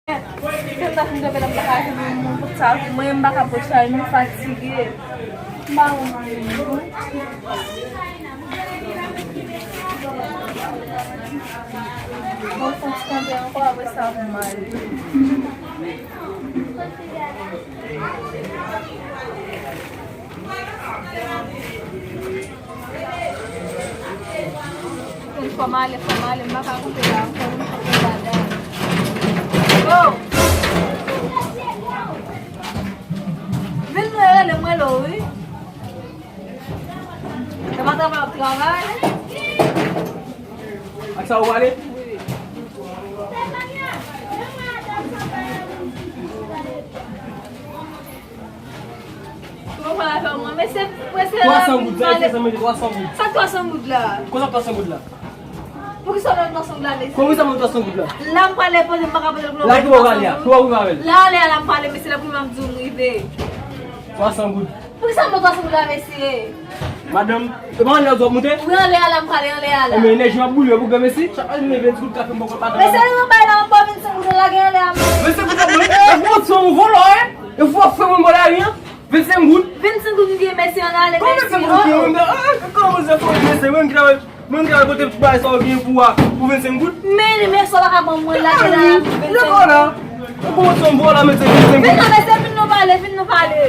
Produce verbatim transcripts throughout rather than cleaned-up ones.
Kèm ta fin kanpe la, m pa ka jwenn moun pou sa, mwen menm m pa ka pran chay, m fatige. M pa wont moun non. Bon, fòk kanpe ankò, apre sa, pou m ale. Fò m ale, fò m ale, m pa ka kanpe la ankò, m pa konn bagay. Oh! Vin mwen rele mwen lo, wi. Yo pa travay, ap travay. Ak sa ou pale? Wi. Ou konn afè mwen, mesye, mesye. Twa san goud, sa, se sa, mete twa san goud. Sa twa san goud la? Konsa twa san goud la? Poukisa w mete twa san goud la, mesye? Poukisa w mete twa san goud la? La m prale poze, m pa ka poze l pou la ki w prale a? Ki w rive avè l? La, ale a la m prale, mesye, la pou m ap di w m rive. Twa san goud. Poukisa m mete twa san goud la, mesye? Madanm, e pa anlè w ap monte? Wi, anlè a la m prale, anlè a la. Enben, enèji m ap boule pou granmesi. Chak lè m leve, ti kout kafe m poko pa. Mesye, nou bay la anba vennsenk goud la gen anlè a. Vennsenk goud la, mwen. E pou mwen, se yon vòlò, e? E pou w ap fè mwen bò lari, an? Vennsenk goud? Vennsenk goud m gen, mesye, ann ale, mesye. Kòman vennsenk goud ou gen, mwen? Ah, kòman se fò, mesye, mwen ki travay, mwen ki travay pote ti bagay sa ou gen pou a, pou vennsenk goud? Men, men sa w pa ka ban mwen la, gen la, vennsenk goud. Ou konn se yon vòlò, mesye, vennsenk goud. Vin non, mesye, vin nou pale, vin nou pale.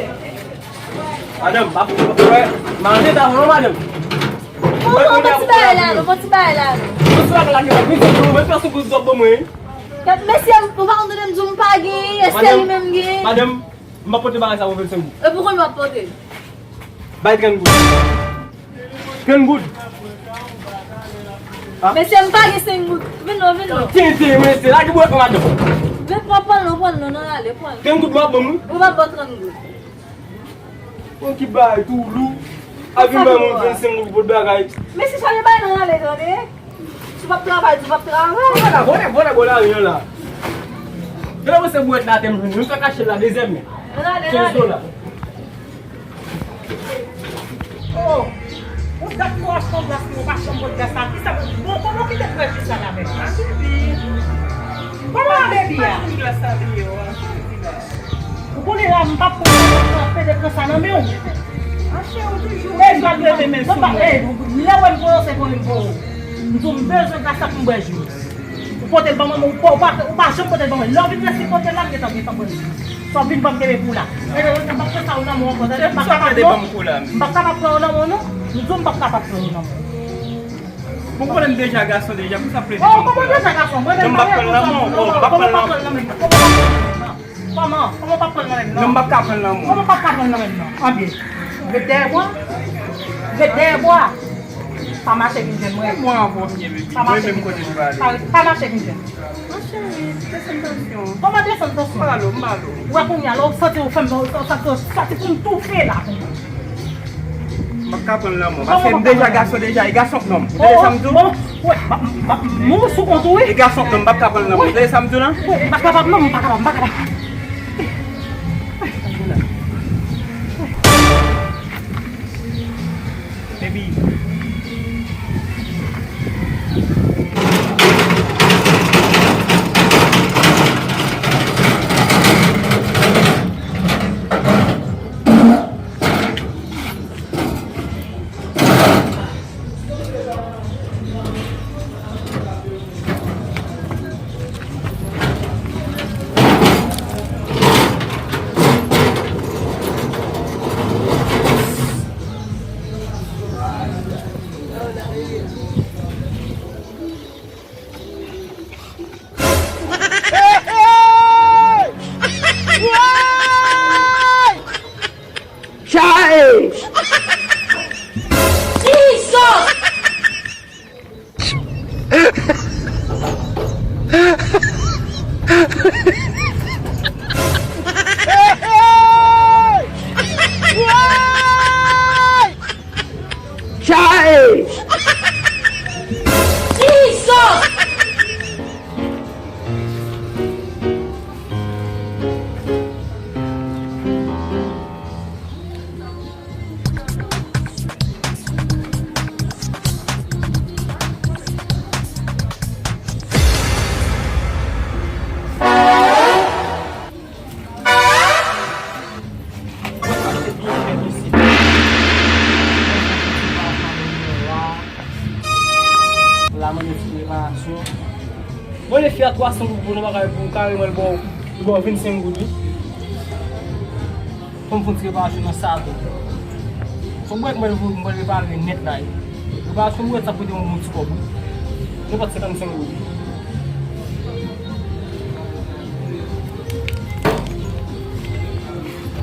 Madanm, pa pou wè, manje ta non, madanm. Bon, bon, bon ti bagay la, non, bon ti bagay la, non. Bon ti bagay la, gen vennsenk goud, mwen pèsonn goud zòb ban mwen. Kèt, mesye, ou pa konn tande m di w m pa gen, e se li menm gen. Madanm, m ap pote bagay sa pou vennsenk goud. E pou konbyen w ap pote? Bay trant goud. Trant goud. Ah. Mesye, m pa gen senk goud. Vin non, vin non. Tenten, mesye, lage bwèt mwen, madanm. Vin pran, pran non, pran non, non, ale, pran. Trant goud m ap ban mwen. Ou pa ban trant goud. Bon, ki bagay tou lou. A vin ban mwen vennsenk goud pou bagay. Mesye, chaje bagay nan ale, tande. Si w p ap travay, di w p ap travay. Vòlè, vòlè, vòlè, vòlè, vòlè la. Gade mwen se bwèt la tèm jwenn. Mwen fè kache la, dezyèm men. Kenz dola. Oh, ou dat pou achte yon glas, men ou pa janm pot glas la. Kisa, bon, kòman w kite prèjis la avèk la? Kòman avèk la? Ou konnen la, m p ap pran pede pran sa nan men w. Achte ou toujou. E, m pa dwe renmen sou mwen. Lè w wè m pran, se pou m pran. M di w m bezwen glas la pou m bwè ji. Ou pote l ban mwen, ou pa, ou pa, ou pa janm pote l ban mwen. Lè w vin resi pote l la, m gentan, gentan pran li. Sa w vin ban m kenbe pou w la. E, e, m p ap fè sa ou nan men w ankò, tande? M p ap kapab non. M p ap kapab pran w nan men w non. M di w m p ap kapab pran w nan men w. Bon, konnen m deja gason deja, pou sa plede ban m kou la. Oh, kòman deja gason? Mwen menm m p ap pran l nan men w. Oh, m p ap pran l nan men w. Kòman? Kòman w p ap pran l nan men m nan? Non, m p ap ka pran l nan men w. Kòman w p ap ka pran l nan men m nan? Anbyen. Ret dèyè bwa. Ret dèyè bwa. Pa mache vin jwenn mwen. Mwen anvan w ye, baby. Pa mache vin jwenn mwen. Pa, pa mache vin jwenn mwen. Mon cheri, desann tansyon. Kòman desann tansyon? M ba l ou, m ba l ou. Ou wè kounye a, lè w santi w fè m, w santi, w santi pou m toufe la kounye a. M p ap ka pran l nan men w, paske m deja gason deja, e gason k nonm. Ou tande sa m di w? Wi, m ap, m ap, m ap, m sou kont ou, wi. E gason k nonm, m p ap ka pran l nan men w. Ou tande sa m di w la? Wi, m pa kapab non, m pa kapab, m pa kapab. Baby. Li a twa san goud pou nou bagay pou kare mwen, li ba w, li ba w vennsenk goud, wi. Fò m fè yon ti reparasyon nan sa tou. Se yon bwèt mwen pou mwen repare nèt la, wi. Reparasyon bwèt sa koute yon bon ti kòb, wi. Nenpòt senkannsenk goud.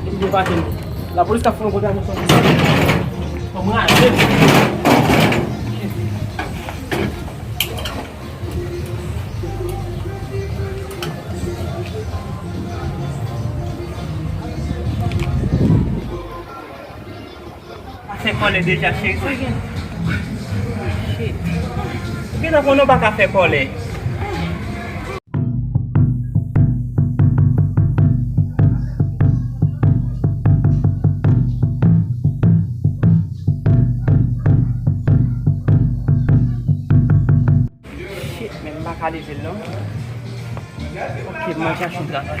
Epi depaje m. Lapolis ka fè yon kontravansyon pou sa. Fò m raje. Pa fè kòlè deja, cheri. Sa gen? Shit. Ou gentan konnen w pa ka fè kòlè. Shit, men m pa ka leve l non. Ok, m al chache yon travay.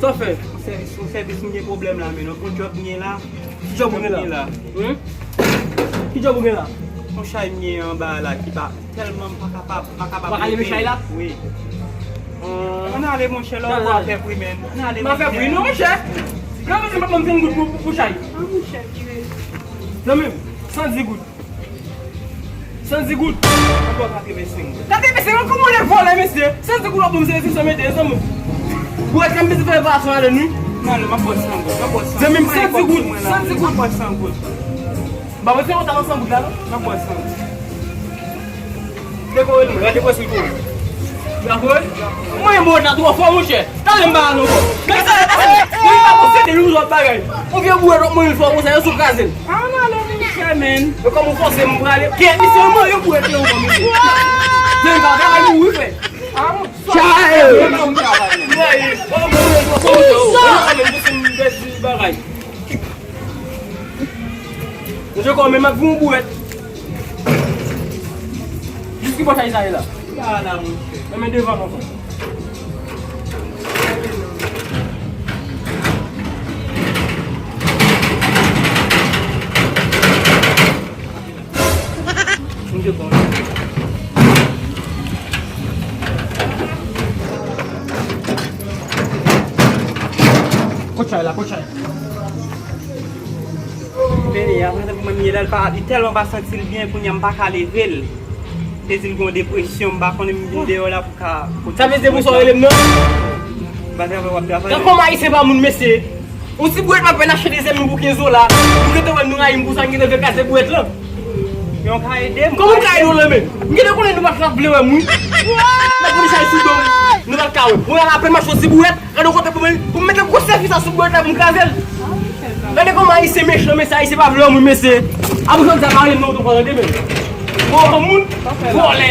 Sa w fè? Yon sèvis, yon sèvis, m gen pwoblèm la, men yon djòb m gen la. Ki djòb ou gen la? Hmm? Ki djòb ou gen la? Yon chay m gen anba la ki pa, tèlman m pa kapab, m pa kapab. Ou pa ka leve chay la? Wi. Ann ale monchè, lè w wè w ap fè pri, men. Ann ale. M ap fè pri non monchè. Gran mesye m p ap ban m senk goud pou, pou, pou chay. An monchè, vire. Zanmi m, san di goud. San di goud. Ankò katrevensenk goud. Katrevensenk goud, kòman w lè vòlè mesye? San di goud w ap ban m se, se san mete, zanmi m. Ou wè kè m bezwen fè reparasyon ladann wi. Nan, non, m ap ba w san goud, m ap ba w san goud. Zanmi m, san di goud, san di goud. M ap ba w san goud. M pa bezwen kontan nan san goud la non. M ap ba w san goud. Dekore nou, gade pwès li pou ou. Dakò? Mwen, mwen la twò fò, monchè. Talè m pa la non, bro. Men sa, men sa, men li pa posede nou lòt bagay. Yon vye bouwèt w ap manje fò konsa, yo sou kraze l. Ann ale, monchè, men. Men kòm ou fòse m prale. Kè, misye, yon manje bouwèt nan ou, misye. Men m pa travay mouri, frè. Chay! Bagay. Monchè, kòman m ap vin yon bouwèt? Jis ki bò chay sa ye la? Li pa la, monchè. Men, men devan non, frè. Monchè, bon. Kot chay la, kot chay? Vini, apre sa pou mwen, Miela, li pa, li tèlman pa santi l byen, kounye a m pa ka leve l. Li di l gen yon depresyon, m pa konnen, m vin deyò la pou ka. Sa vle di pou sa w rele m nan? M pa travay, w ap travay. Tan kòm ayisyen pa moun, mesye. Yon ti bouwèt m apèn achte dezyèm li pou kenz dola. Ou gentan wè nou rayi m pou sa, m gentan vle kraze bouwèt lan. Yon ka ede m. Kòman m ka ede w lan men? M gentan konnen nou pa t ap vle wè m wi. N ap pran chay sou do m. Nou pa t ka wè m. Mwen apèn m achte yon ti bouwèt. Gade yon kote pou mwen, pou m mete gwo sèvis la sou bouwèt la pou m kraze l. Gade kòman ayisyen mechan, mesye, ayisyen pa vle wè moun, mesye. Apre jodi a pa rele m nan oto ankò tande, men. Bon, moun, vòlè.